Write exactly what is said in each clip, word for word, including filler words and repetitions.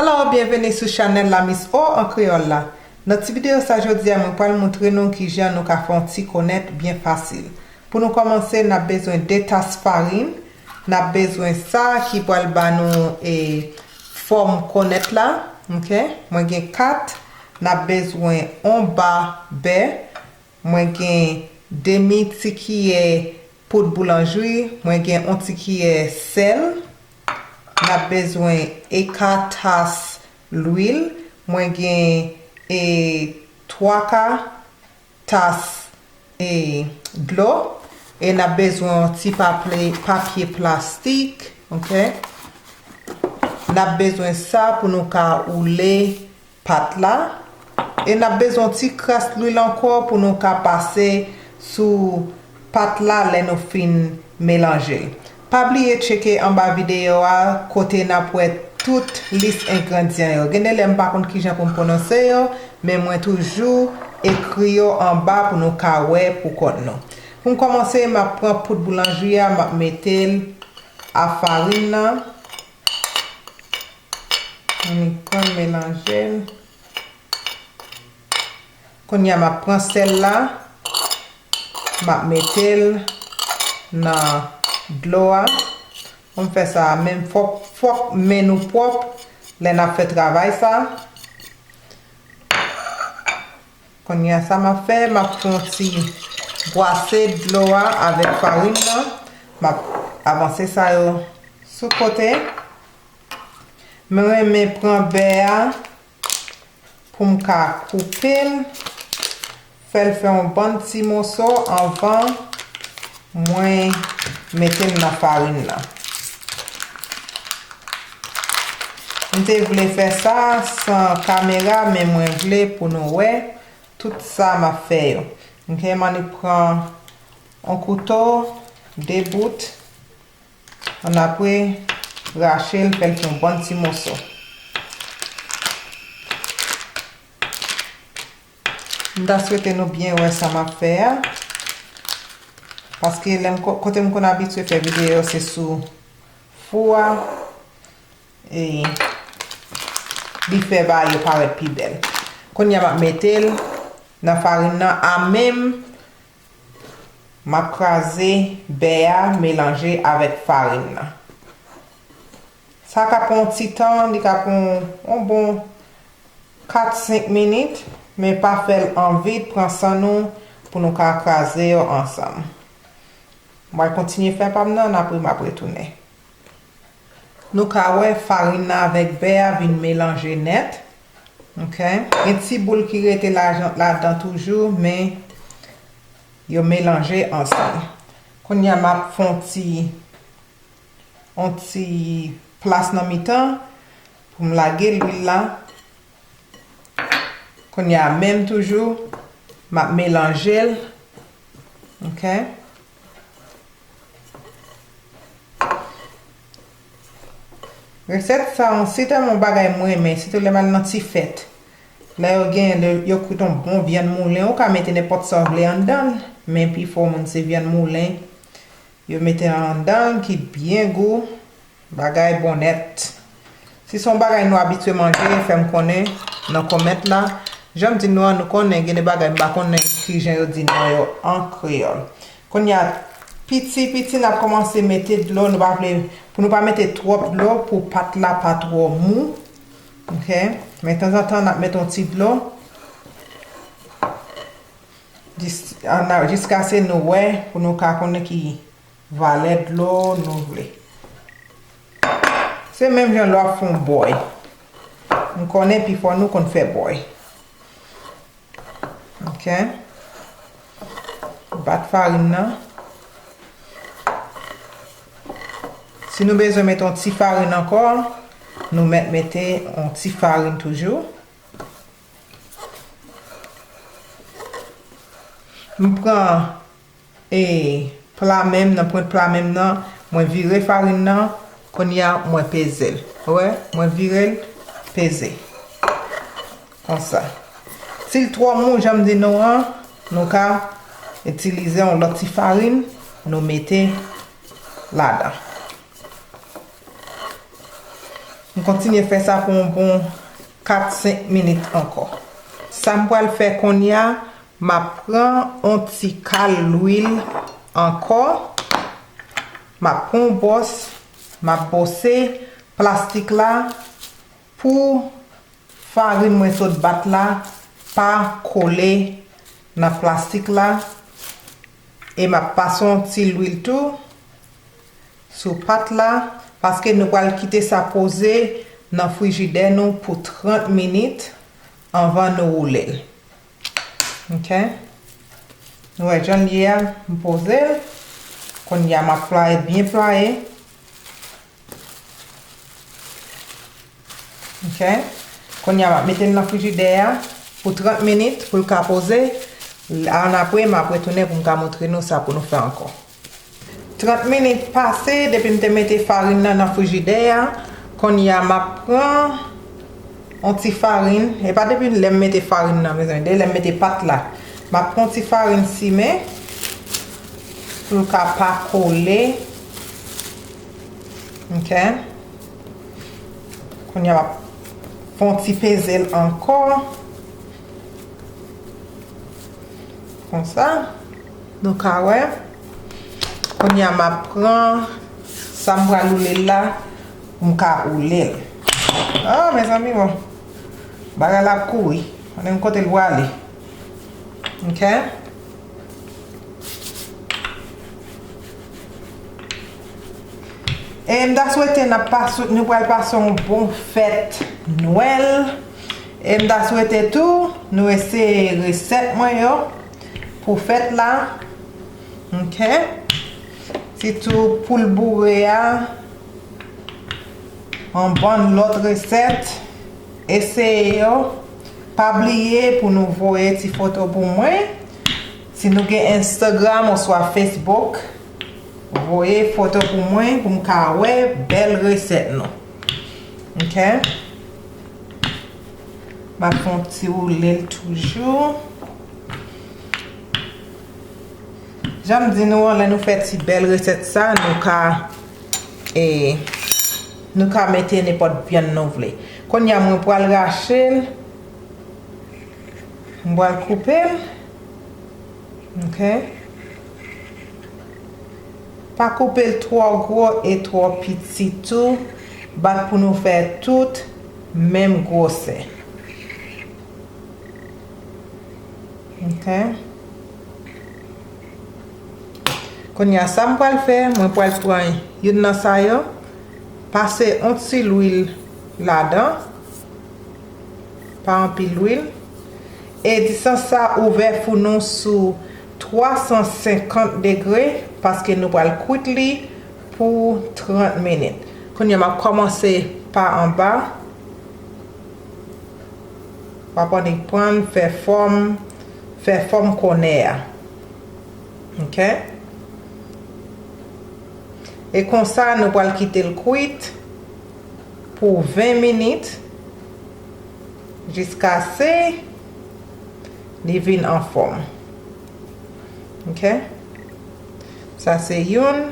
Hello, byenveni sou chanèl la Miss O an kreyòl la. Nan ti videyo sa jodi a, mwen pral moutre nou kijan nou ka fè yon ti konèt byen fasil. Pou nou kòmanse, n ap bezwen de tas farin, n ap bezwen sa ki pral ba nou, e, fòm konèt la, ok? Mwen gen kat, n ap bezwen yon ba bè, mwen gen demi ti kiyè poud boulanjri, mwen gen yon ti kiyè sèl, n ap bezwen e ka tas lwil, mwen gen e twa ka tas, e, dlo, e n ap bezwen yon ti paple-, papye plastik, ok? N ap bezwen sa pou nou ka woule pat la. E n ap bezwen yon ti kras lwil ankò pou nou ka pase sou pat la lè nou fin melanje l. Pa bliye tcheke anba videyo a kote n ap wè tout lis engredyan yo. Gen de lè m pa konn kijan pou m pwononse yo, men mwen toujou ekri yo anba pou nou ka wè pou kont nou. Pou m kòmanse, m ap pran poud boulanjri a, m ap mete l a farin nan. Annik pran melanje l. Kounye a, m ap pran sèl la, m ap mete l nan dlo a. Pou m fè sa, men fòk, fòk men nou pwòp lè n ap fè travay sa. Kounye a, sa m ap fè, m ap fè yon ti bwase dlo a avèk farin nan. M ap avanse sa yo sou kote. Mwen renmen pran bè a pou m ka koupe l, fè l fè yon bann ti moso anvan mwen mete l nan farin nan. M te vle fè sa san kamera, men mwen vle pou nou wè tout sa m ap fè yo. Ok, m annik pran yon kouto, de bout, annapre rache l, fè l fè yon bann ti moso. M ta swete nou byen wè sa m ap fè a, paske lè m ko-, kote m konn abitye fè videyo se sou fou a, e li fè bagay yo parèt pi bèl. Kounye a m ap mete l nan farin nan, a menm m ap kraze bè a melanje avèk farin nan. Sa ka pran yon ti tan, li ka pran yon bon kat senk minit, men pa fè l an vit, pran san nou pou nou ka kraze yo ansanm. M pral kontinye fè pa m nan, apre m ap retounen. Nou ka wè farin nan avèk bè a vin melanje nèt. Ok? Gen ti boul ki rete lajan-, ladan toujou, men yo melanje ansanm. Kounye a, m ap fè yon ti, yon ti plas nan mitan pou m lage lwil la. Kounye a, menm toujou, m ap melanje l. Ok? Resèt sa, se tèlman yon bagay mwen renmen, sitou lè m al nan ti fèt. Lè yo gen, lè yo kwit yon bon vyann moulen, ou ka mete nenpòt sa w vle anndan l, men pifò moun se vyann moulen yo mete anndan l ki byen gou. Bagay bon nèt. Si se yon bagay nou abitye manje, fè m konnen nan kòmèt la. Jan m di nou an, nou konnen gen de bagay m pa konnen kijan yo di non yo an kreyòl. Kounye a, piti piti, n ap kòmanse mete dlo. Nou pa vle, pou nou pa mete twòp dlo, pou pat la pa twò mou. Ok? Men tanzantan, n ap mete yon ti dlo. Jis-, ann a-, jiskase nou wè, pou nou ka konnen ki valè dlo nou vle. Se menm jan lè w ap fè yon bòy. M konnen pifò nou konn fè bòy. Ok. Bat farin nan. Si nou bezwen mete yon ti farin ankò, nou mèt mete yon ti farin toujou. M pran e pla men m nan, pwent pla men m nan, mwen vire farin nan, kounye a mwen peze l. Ou wè, mwen vire l, peze. Konsa. Si l twò mou, jan m di nou an, nou ka itilize yon lòt ti farin, nou mete ladan. M kontinye fè sa pou yon bon kat senk minit ankò. Sa m pral fè kounye a, m ap pran yon ti kal lwil ankò. M ap pran yon bwòs, m ap bwose plastik la pou farin mwen sot bat la pa kole nan plastik la. E m ap pase yon ti lwil tou sou pat la, paske nou pral kite sa poze nan frijidè nou pou trant minit anvan nou woule l. Ok. Nou wè jan l ye a, m poze l. Kounye a m ap playe, byen playe. Ok. Kounye a m ap mete l nan frijidè a pou trant minit pou l ka poze. Annapre, m ap retounen pou m ka montre nou sa pou nou fè ankò. Trant minit pase depi m te mete farin nan nan frijidè a. Kounye a m ap pran yon ti farin. E pa depi lè m mete farin nan, mezanmi, depi lè m mete pat la. M ap pran yon ti farin simen pou l ka pa kole. Ok. Kounye a m ap fè yon ti peze l ankò. Konsa. Nou ka wè. Kounye a m ap pran sa m pral woule l la pou m ka woule l. Oh, mezanmi, bon. Bagay la ap kouri. Konnen kote l prale. Ok. E m ta swete n ap pase, nou pral pase yon bon fèt Nwèl. E m ta swete tou nou eseye resèt mwen yo pou fèt la. Ok. Sitou poul boure a, yon bann lòt resèt. Eseye yo. Pa bliye pou nou voye ti foto pou mwen. Si nou gen Instagram oswa Facebook, voye foto pou mwen pou m ka wè bèl resèt nou. Ok? M ap fè yon ti woule l toujou. Jan m di nou an, lè nou fè ti bèl resèt sa, nou ka, e, nou ka mete nenpòt vyann nou vle. Kounye a, mwen pral rache l. M pral koupe l. Ok. Pa koupe l twò gwo e twò piti tou. Bat pou nou fè tout menm gwosè. Ok. Kounye a, sa m pral fè, mwen pral pran youn nan sa yo, pase yon ti lwil ladan, pa anpil lwil. E distans sa, ouvè fou nou sou twa san senkant degre, paske nou pral kwit li pou trant minit. Kounye a, m ap kòmanse pa anba. W ap annik pran, fè fòm, fè fòm kònè a. Ok? E konsa, nou pral kite l kwit pou ven minit, jiskaske li vin anfòm. Ok? Sa se youn.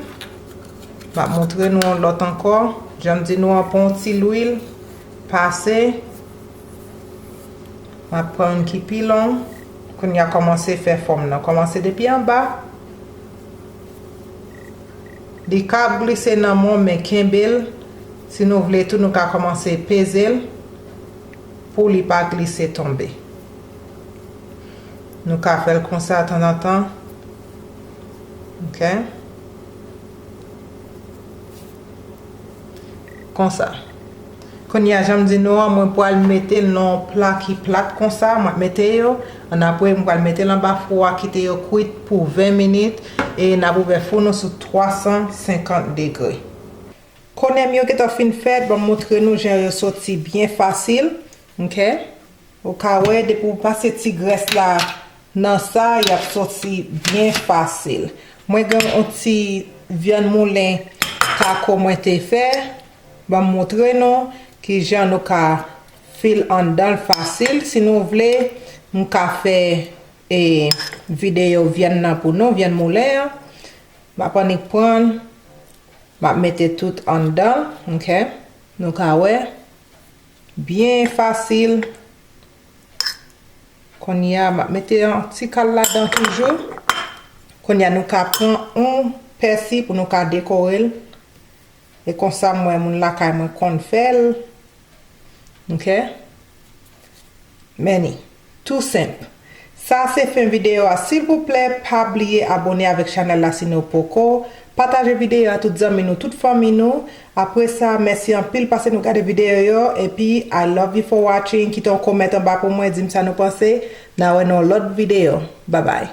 M ap montre nou yon lòt ankò. Jan m di nou an, pran yon ti lwil, pase. M ap pran youn ki pi long. Kounye a, kòmanse fè fòm nan. Kòmanse depi anba. Li ka ap glise nan men w, men kenbe l. Si nou vle tou, nou ka kòmanse peze l pou li pa glise tonbe. Nou ka fè l konsa tanzantan. Ok. Konsa. Kounye a, jan m di nou an, mwen pral mete l nan yon pla ki plat konsa. M ap mete yo. Annapre, m pral mete l anba fou a, kite yo kwit pou ven minit. E n ap ouvè fou nou sou twa san senkant degre. Kònè m yo gentan fin fèt, ban m montre nou jan yo soti byen fasil. Ok? Ou ka wè, depi w pase ti grès la nan sa, y ap soti byen fasil. Mwen gen yon ti vyann moulen kako mwen te fè. Ban m montre nou kijan nou ka fil anndan l fasil. Si nou vle, m ka fè, e, videyo vyann nan pou nou, vyann moulen an. M ap annik pran l. M ap mete tout anndan, ok? Nou ka wè, byen fasil. Kounye a, m ap mete yon ti kal ladan toujou. Kounye a, nou ka pran yon pèsi pou nou ka dekore l. E konsa, m wè moun lakay mwen konn fè l. Ok? Men ni. Tou senp. Sa se fen videyo a. Silvouplè, pa bliye abone avèk chanèl la si nou poko. Pataje videyo a tout zanmi nou, tout fanmi nou. Apre sa, mèsi anpil paske nou gade videyo yo. Epi, I love you for watching. Kite yon comment anba pou mwen, di m sa nou panse. N a wè nan yon lòt videyo. Babay.